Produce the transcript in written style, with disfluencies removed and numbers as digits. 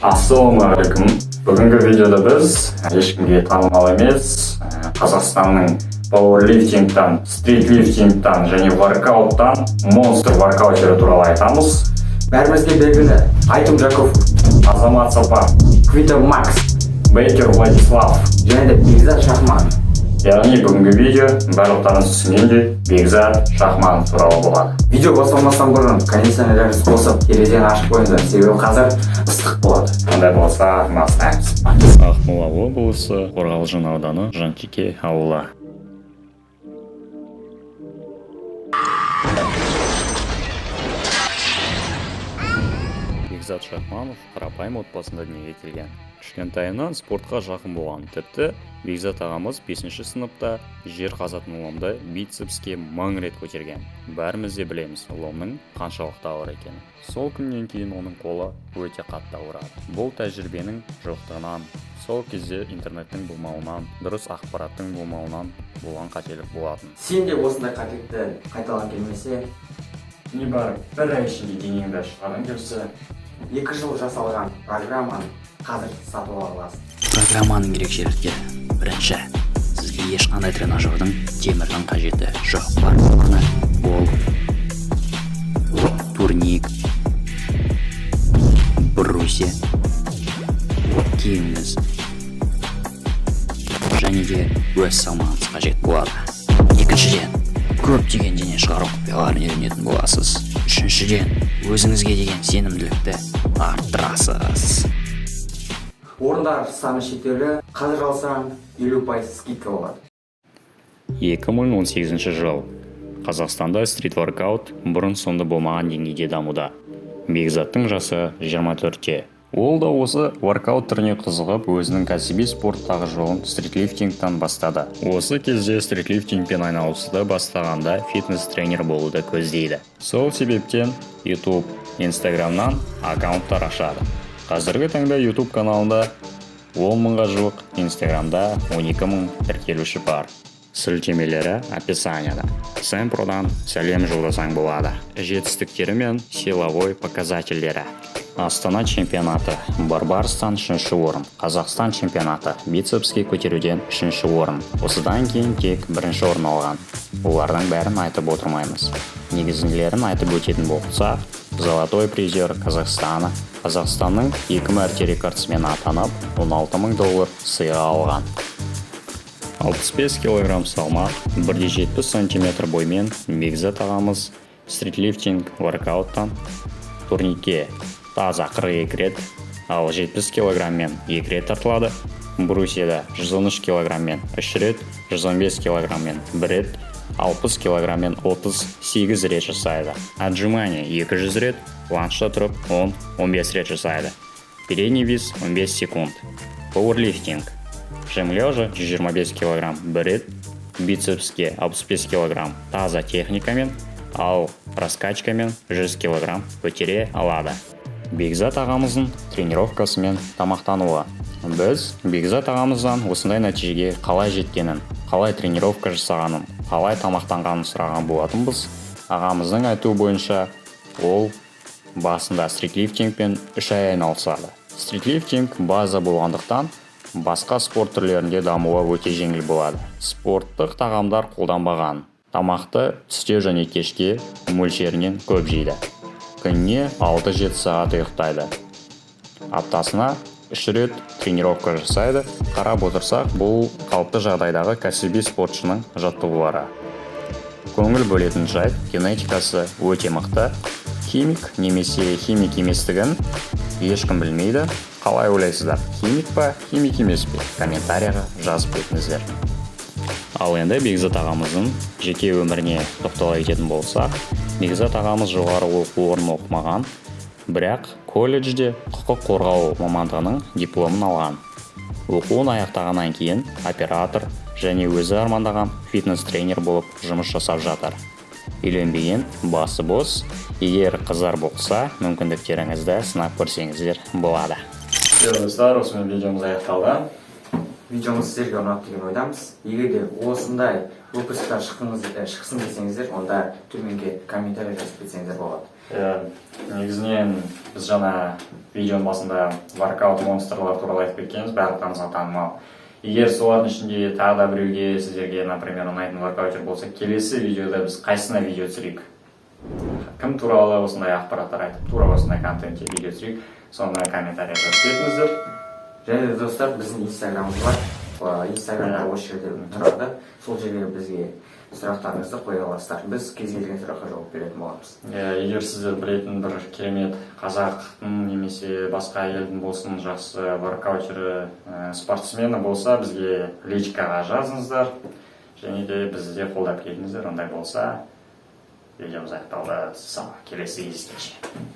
Ассалаумағалейкум! Бүгінгі видеода біз ешкімге танымал емес Қазақстанның пауэрлифтингтан, стритлифтингтан және воркауттан монстр воркаутері туралы айтамыз. Бәрімізге белгілі Айтым Жакупов, Азамат Сапар, Квито Макс, Бейкер Владислав және де Бекзат Шахманов. Яғни бүгінгі видео, барлықтарыңыз түсінгендей, Бекзат Шахманов туралы болады. Видео басталмастан бұрын кондиционерлерді қосып, терезені ашып қойыңыздар, себебі қазір ыстық болады. Ондай болса, бастаймыз. Ақмола облысы, Қорғалжын ауданы, Жантеке ауылы. Бекзат Шахманов қарапайым отбасында дүниеге келген. Кішкентайынан спортқа жақын болған. Тіпті Бекзат ағамыз 5 сыныпта жер қазатын ломды бицепске 1000 рет көтерген. Бәріміз де білеміз ломның қаншалықты ауыр екенін. Сол күннен кейін оның қолы өте қатты ауырады. Бұл тәжірибенің жоқтығынан, сол кезде интернеттің болмауынан, дұрыс ақпараттың болмауынан болған қателік болатын. Сен де осындай қателікті қайталағың келмесе, небәрі бір ай ішінде денеңді шығарғың келсе, 2 жыл жасалған программаны қазір сатып ала аласың. Программаның ерекшеліктері: бірінші, сізге ешқандай тренажердің, темірдің қажеті жоқ. Бар болғаны ол турник, брусья, киіміңіз және де өз салмағыңыз қажет болады. Екіншіден, көптеген дене шығару құпияларын үйренетін боласыз. Үшіншіден, өзіңізге деген сенімділікті арттырасыз. Орындар саны шектеулі, қазір алсаң, 50% скидка болады. 2018 жыл. Қазақстанда стрит воркаут бұрын соңды болмаған деңгейде дамуда. Бекзаттың жасы 24-те. Ол да осы воркаут түріне қызығып, өзінің кәсіби спорттағы жолын стритлифтингтан бастады. Осы кезде стритлифтингпен айналысуды бастағанда фитнес тренер болуды көздейді. Сол себептен YouTube, Инстаграмнан аккаунттар ашады. Қазіргі таңда YouTube каналында 10 мыңға жуық, Инстаграмда 12 мың тіркелуші бар. Сілтемелері описанияда. Сэмпродан сәлем жолдасаң болады. Жетістіктері мен силовой показательдері: Астана чемпионаты, Барбарстан үшінші орын, Қазақстан чемпионаты, бицепске көтеруден үшінші орын. Осыдан кейін тек бірінші орын алған. Олардың бәрін айтып отырмаймыз. Негізгілерін айтып өтетін болсақ, золотой призер Казахстана, Қазақстанның екі мәрте рекордсмені атанып, 16 мың доллар сыйға алған. 65 килограмм салмақ, 1,70 сантиметр боймен Бекзат ағамыз стритлифтинг воркауттан турникке таза 42 рет, ал 70 килограмммен 2 рет тартылады. Брусьяда 113 килограмммен 3 рет, 115 килограмммен 1 рет, 60 килограмммен 38 рет жасайды. Отжимание 200 рет, планшта тұрып 10-15 рет жасайды. Передний вис 15 секунд. Пауэрлифтинг. Жим лежа 125 килограмм 1 рет, бицепске 65 килограмм таза техникамен, ал раскачкамен 100 килограмм көтере алады. Бекзат ағамыздың тренировкасы мен тамақтануы. Біз Бекзат ағамыздан осындай нәтижеге қалай жеткенін, қалай тренировка жасағанын, қалай тамақтанғанын сұраған болатынбыз. Ағамыздың айтуы бойынша, ол басында стритлифтингпен 3 ай айналысады. Стритлифтинг база болғандықтан, басқа спорт түрлерінде дамуы өте жеңіл болады. Спорттық тағамдар қолданбаған. Тамақты түсте және кешке мөлшерінен көп жейді. Күніне 6-7 сағат ұйықтайды. Аптасына үш рет тренировка жасайды. Қарап отырсақ, бұл қалыпты жағдайдағы кәсіби спортшының жаттығулары. Көңіл бөлетін жайт: генетикасы өте мықты. Химик немесе химик еместігін ешкім білмейді. Қалай ойлайсыздар, химик па, химик емес пе? Комментарияға жазып кетіңіздер. Ал енді Бекзат ағамыздың жеке өміріне тоқтала кететін болсақ, Бекзат ағамыз жоғары оқу орнын оқымаған, бірақ колледжде құқық қорғау мамандығының дипломын алған. Оқуын аяқтағаннан кейін оператор және өзі армандаған фитнес тренер болып жұмыс жасап жатыр. Үйленбеген, басы бос. Егер қыздар болса, мүмкіндіктеріңізді сынап көрсеңіздер болады. Достар, осымен видеомыз аяқталды. Видеомыз сіздерге ұнады деген ойдамыз. Егер де осындай выпусктар шықсын десеңіздер, онда төменге комментарий жазып кетсеңіздер болады. Иә, негізінен біз жаңа видеоның басында воркаут монстрлар туралы айтып кеткенбіз, барлықтарыңызға танымал. Егер солардың ішінде тағы да біреуге, сіздерге, например, ұнайтын воркаутер болса, келесі видеода біз қайсысына видео түсірейік, кім туралы осындай ақпараттар айтып, тура осындай контентте видео түсірейік, соны комментарий жазып кетіңіздер. Және де, достар, біздің Инстаграмымыз бар. Инстаграмда осы жерде тұрады. Сол жерге бізге сұрақтарыңызды қоя аласыздар, біз кез келген сұраққа жауап беретін боламыз. Иә, егер сіздер білетін бір керемет қазақтың немесе басқа елдің болсын жақсы воркаутері, спортсмені болса, бізге личкаға жазыңыздар және де бізді де қолдап келіңіздер. Ондай болса, видеомыз аяқталды. Сау, келесі кездескенше.